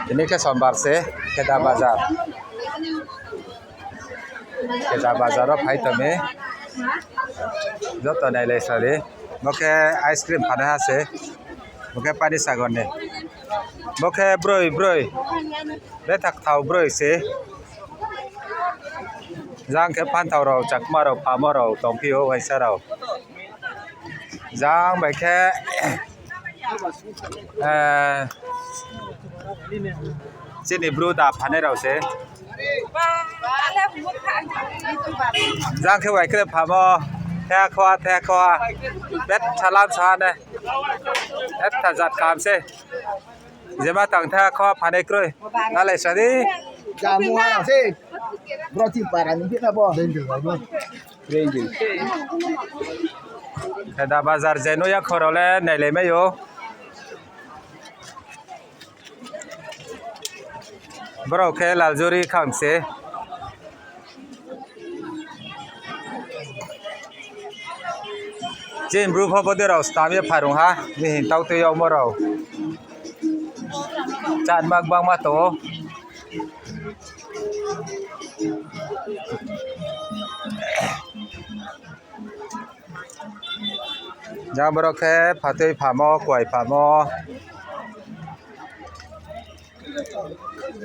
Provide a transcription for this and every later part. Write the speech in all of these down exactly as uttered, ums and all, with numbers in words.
Tini khe sombar se, Kheda bazar. Kheda bazar o phai tongwi joto nailai sadi. Bo khe ice cream phano ha se. Bo khe pani sagon ni. Bo khe broi, broi. Bethak thao broi se. Jang khe phanthao rok, chakma rok, pamo rok tongphio waisa rok. Jang bai khe, eh, chini bru da phanai rok se. Jang khe bai khe phamo, thekhoa, thekhoa. Bet salam sane. Etta jat kam se. Jema tang tha kho phanai kroi. Nalai sadi. Jamu ha se. Broti para ni bina bo. Ready. Kheda bazar jeno ya khorole nailai mayo. Borok khe laljuri khang se. Chini bru pho bwdwi rok stam ya pharung ha, bini tau twi omo rok. Chan mak bangma tongo. Jang borok khe phatwi phamo, kwai phamo.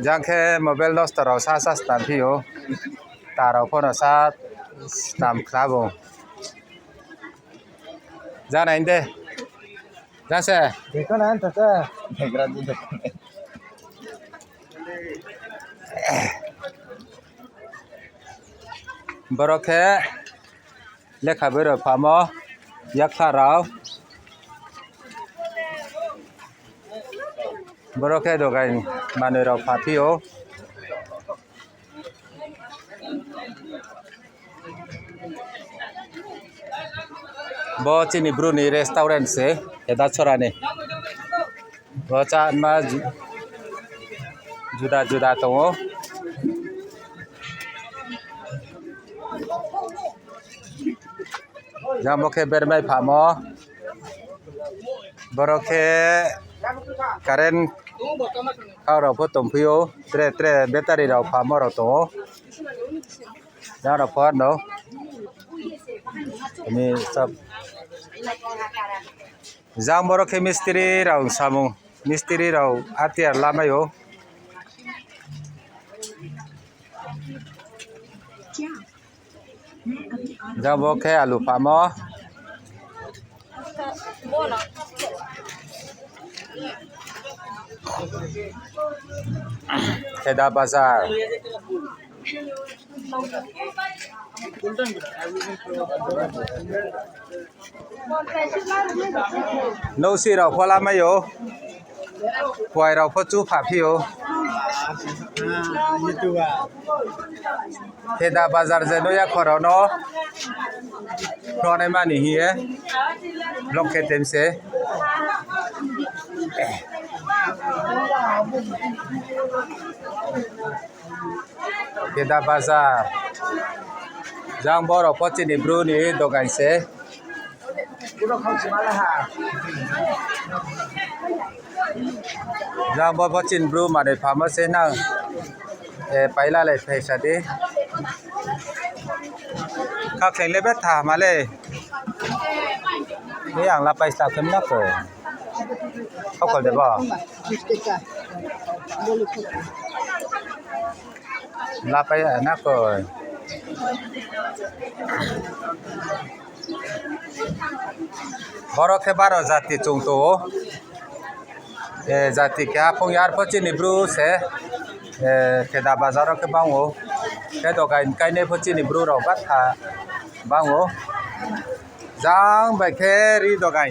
Jang khe mobile nosto rok sa sa stam phio. Tarok phano sa stam khlabo. Jana inde. Jase. Dekho na anta sa. Borok khe lekha beroi phamo, yaksa rok. Borok khe dogai manwi rok pha phio. Bo chini bru ni restaurant se, Edasorani. Bo cha ma ju-, juda juda tongo. Jang bo khe bermai phamo. Borok khe current khao rok pho tongphio. Tre tre battery rok phamo rok tongo. Jang rok pho no. Ni sab. Jang borok khe mistiri rok samung, mistiri rok atiyar lamaio. Jang bo khe alu pamo. Kheda bazar. Nosi rok pho lamaio, kuai rok pho chu pha phio. Kheda bazar je noya khoro no, nonai mani hiye, lok khe temse. Kheda bazar. Jang borok pho chini bru ni dogan se. Jang bo pho chini bru manwi phamo se nang. Eh, paila le phaisa di. Kha khleng le betha male. Ni ang la paisa khem na ko. Hokol de bo. Lapai na koi. Borok khe baro jati chwng tongo. Eh, jati keha phung yar pho chini bru se. Eh, Kheda bazar o khe bango. Khe dogai kainai pho chini bru rok batha bango. Jang bai khe ri dogai.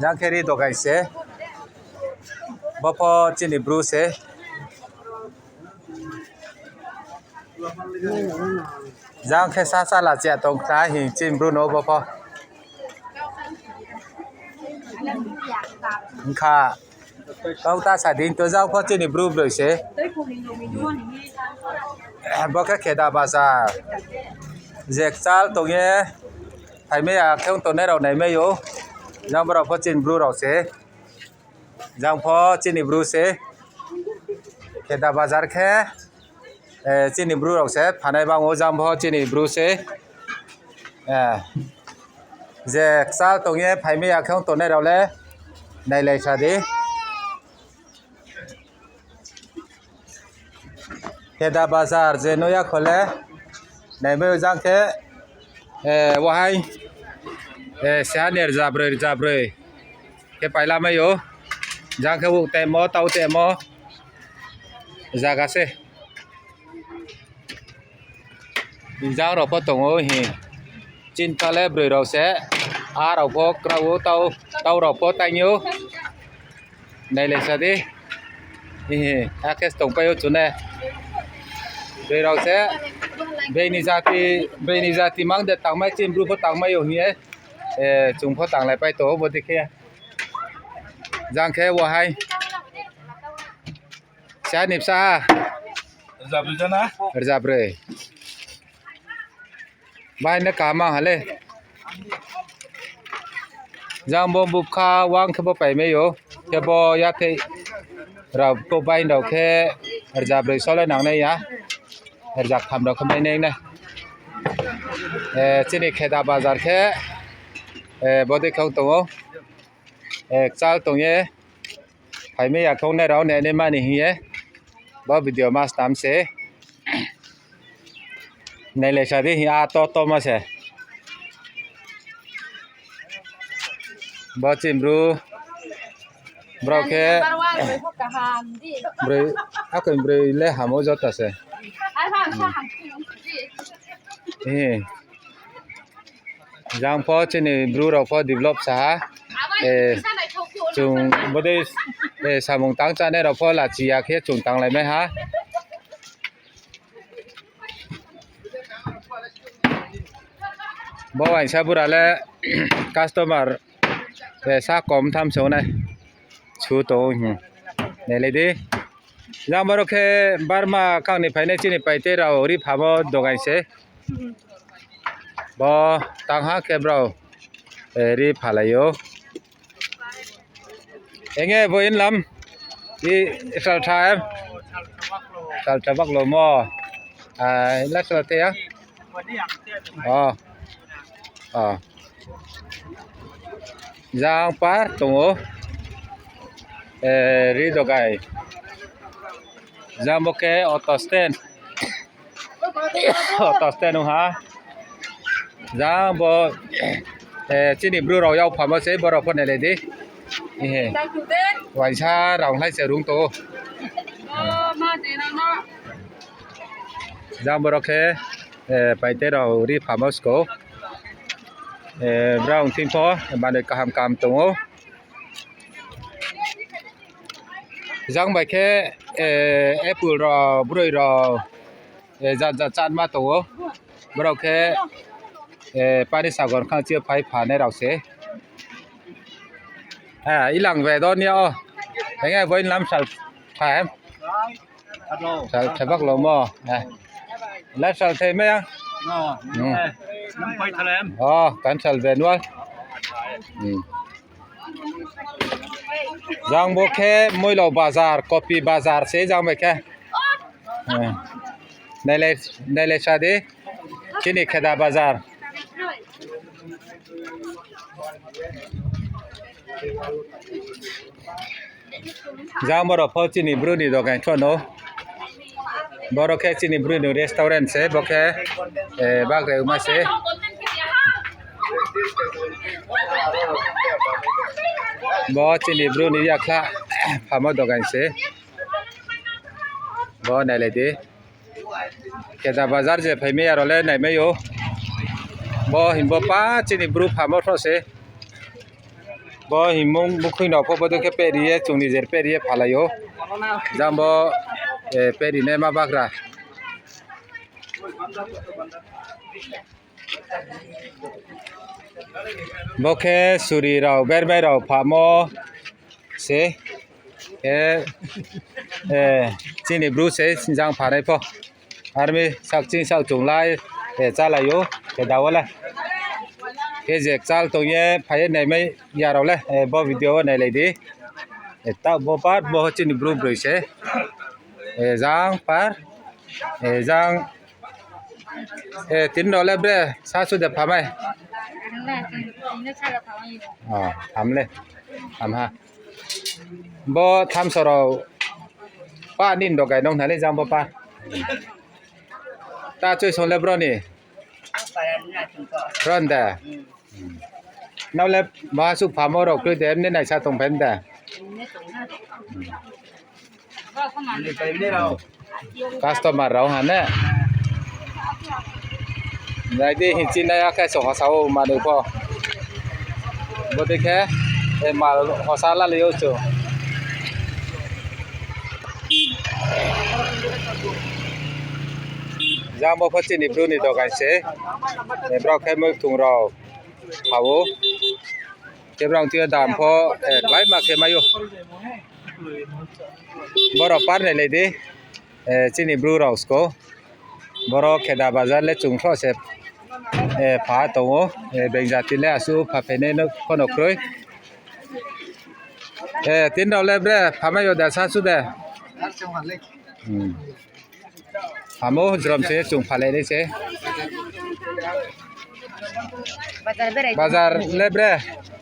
Jang khe ri dogai se. Bo pho chini bru se. Jang khe sa sala chaya tong kha hing chini bru no bo pho. Wngkha kau ta sa ding to jang pho chini bru broi se. Bo khe Kheda bazar. Jekchal tong ye phaimaya khe wng tongnai rok naimai o. Jang borok pho chini bru rok se. Jang pho chini bru se. Kheda bazar khe, eh, chini bru rok se phanai bango, jang pho chini bru se. Eh, je kchal tongye phaimaya khe tongnai rok le nailai sa di. Kheda bazar je noya khole naimai jang khe, eh, wahai, eh, sani rwjabrwi, rwjabrwi khe pailamaio. Jang khe uk temo, tau temo jaga se. Jang rok pho tongo hi. Chin pale bwrwi rok se. A rok pho kwrao tau, tau rok pho tainio. Nailai sa di. Hihi, akhe tongpaio chune. Bwrwi rok se. Bini jati, bini jati mang de tangmai chin bru pho tangmai o hiye. Eh, chung pho tanglai pai to bo dikhe. Jang khe wahai. Sa ni bwsa ha? Rwjabrwi jana? Rwjabrwi. Bahai no kaham ang hale. Jang bo bupkha wang khe bo paimai o. Khe bo yathai rok bo bai rok khe rwjabrwi sole nangnai ya. Rwjak tham rok khe mai nai na. Eh, chini kheda bazar khe, eh, bodoi khang tongo. Eh, kchal tongye. Phaimaya khe wngnai rok nainai mani hiye. Bo video mas tam se. Nailai sa di hi a to to ma se. Bo chini bru. Bro khe. Bro, akoi bro le hamo jota se. Hi. Jang pho chini bru rok pho develop saha. Eh, chung bodei, eh, samung tang chanai rok pho lachi ya khe chung tang lai mai ha. Bo waisa bura le customer, eh, sa kom tham se wngnai. Su tongo, hmm. Nailai di. Jang borok khe Burma kangni phainai chini paitei rok ri phamo dogan se. Bo tangha khe bro, eh, ri phalaio. Enge bo inlam i sal thaim. Sal tabak lo mo. Ah, ila sal te ya. Oh. Oh. Jang par tongo. Eh, ri dogai. Jang bo khe auto stand. Auto stand ha. Jang bo, eh, chini bru rok yau phamo se borok pho nailai di. Ehe. Waisa rok lai se rung to. Jang borok khe, eh, paitei rok ri phamo sko. Eh, brao wng thing pho manwi kaham kaham tongo. Jang bai khe, eh, apple rok, bwrwi rok, eh, jat jat chatma tongo. Borok khe, eh, pani sagon khang chio phai phanai rok se. Eh, ilang bai do nia o. Enge bo inlam sal thai. Sal thebak lo mo. Eh. Live sal thai me yang. Hmm. Oh, kan sal benwal. Hmm. Jang bo khe Moilo bazar, kopi bazar se jang bai khe. Eh. Nailai, nailai sa di. Chini kheda bazar. Jang borok pho chini bruni dogan thono. Borok khe chini bruni restaurant se, bo khe, eh, bagre uma se. Bo chini bruni yakhla phamo dogan se. Bo nailai di. Kheda bazar je phaimaya role naimai o. Bo himbo pa chini bru phamo those. Bo himung bukhwi no pho bodo khe periye chungni jer periye phalai o. Jang bo, eh, peri ne ma bagra. Bo khe suri rok berbai rok phamo se, khe, eh, chini bru se jang phanai pho. Army sak ching sak chung lai, eh, cha lai o, khe da o le. Khe je kchal tong ye phai ye naimai ya rok le, eh, bo video o nai lai di. E, ta bo par bo chini bru broi se. E, jang par. E, jang. E, tin rok le bre sa su de phamai. Oh, tham le. Tham ha. Bo tham soro pa nin rok gai nong nai le jang bo pa. Ta chui song le bro ni. Ron da. Nau le ma su phamo rok twi de emni naisa tong phen da. Customer rok hane. Nai di hinchi nai akhe so hosa o manwi pho. Bo de khe e mal hosa la le yo chu. Jang bo pho chini bru ni dogan se. E, borok khe mui thung rok. Phawo. Tebrang tiyo dam pho, eh, klai ma khe mayo. Borok par nai lai di, eh, chini bru rok sko. Borok kheda bazar le chwng thro se, eh, pha tongo, eh, beng jati le asu pha phainai no khono kroi. Eh, tin rok le bre, pha mayo da sa su de. Hmm. Amo jrom se chwng phalai nai se. Bazar berai. Bazar le bre,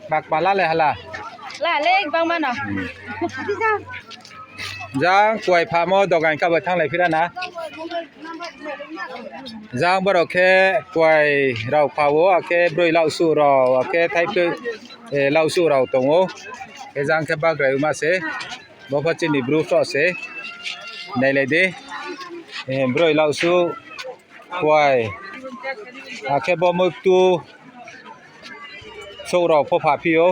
bak pala le hala. La le bang mano. Jang kuai phamo dogan kabo thanglai phira na. Jang borok khe kuai rok phao, akhe broi lausu rok, akhe thaiphwrwi, eh, lausu rok tongo. Khe jang khe bagrai ma se. Bo pho chini bru pho se. Nai lai di. Eh, broi lausu kuai. Akhe bo muktu sok rok pho pha phio.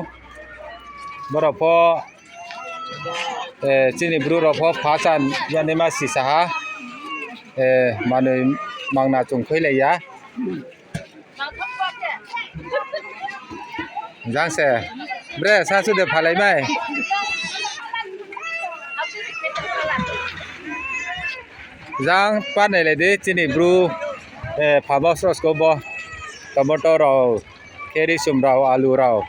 Borok pho, eh, chini bru rok pho pha chan yani ma si saha. Eh, manwi mangna chwng khui lai ya. Jang se. Bre, sa su de phalai mai. Jang pa nai lai di chini bru, eh, phamo sros ko bo. Tomato rok, khe risum rok, alu rok.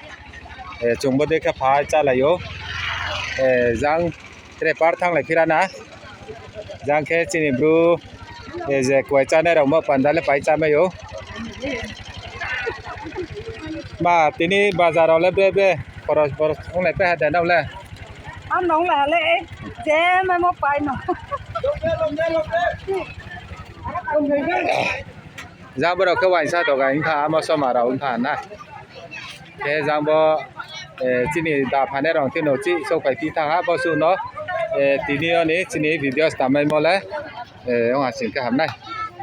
Eh, chwng bo de khe phai cha lai o. Eh, jang Tre par thang lai phira na. Jang khe chini bru, eh, je kuai chanai rok mo panda le pai cha mai o. Ma tini bazar o le be be khoros boros wng lai pe ha de nong le. Ang nong le ha le, eh, je mai mo pai no. Jang borok khe uaisa doga wngkha, amo soma rok wngkha na. Khe jang bo, eh, chini da phane rok tino chi sok pai pi thang ha, bo suno, eh, tini oni chini video stamai mole, eh, wng asing khe hamnai.